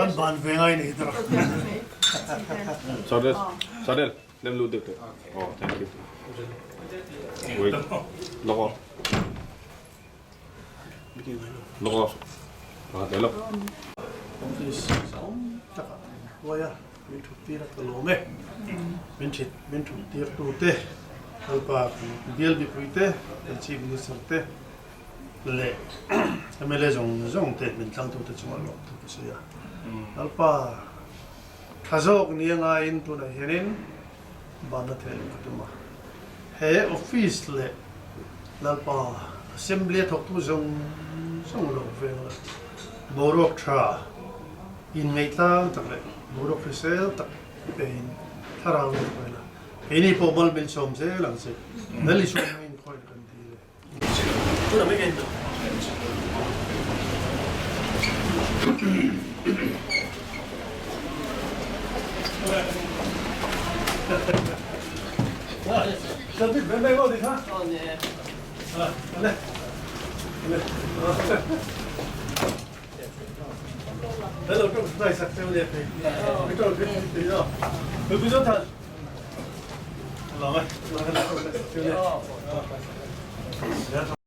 Kan ban ve ngai ni tar. Sadel, Sadel, lem lu deuh teh. Oh, thank you. Wait, log off. Log off. Pakhat leh lawk. Office zau takah min hruai a, min thut tir a ka lawm e. Min thit, min thut tir tu te, Lalpa kan bial mipui te, kan Chief Minister te leh mla zawng zawng te min tlang tu te chungah lawm thu ka sawi a. Lalpa tha zawk ni a ngaiin tunah hianin banna thei lo ka tum a. He office leh Lalpa Assembly a thawktu zawng zawng lo veng la, boruak tha inngaihtlang tak leh boruak hrisel tak pein thlarau in khawi la, keini pawh mal min sawm zel ang che, Lal Isua hmangin khawi kan dil e.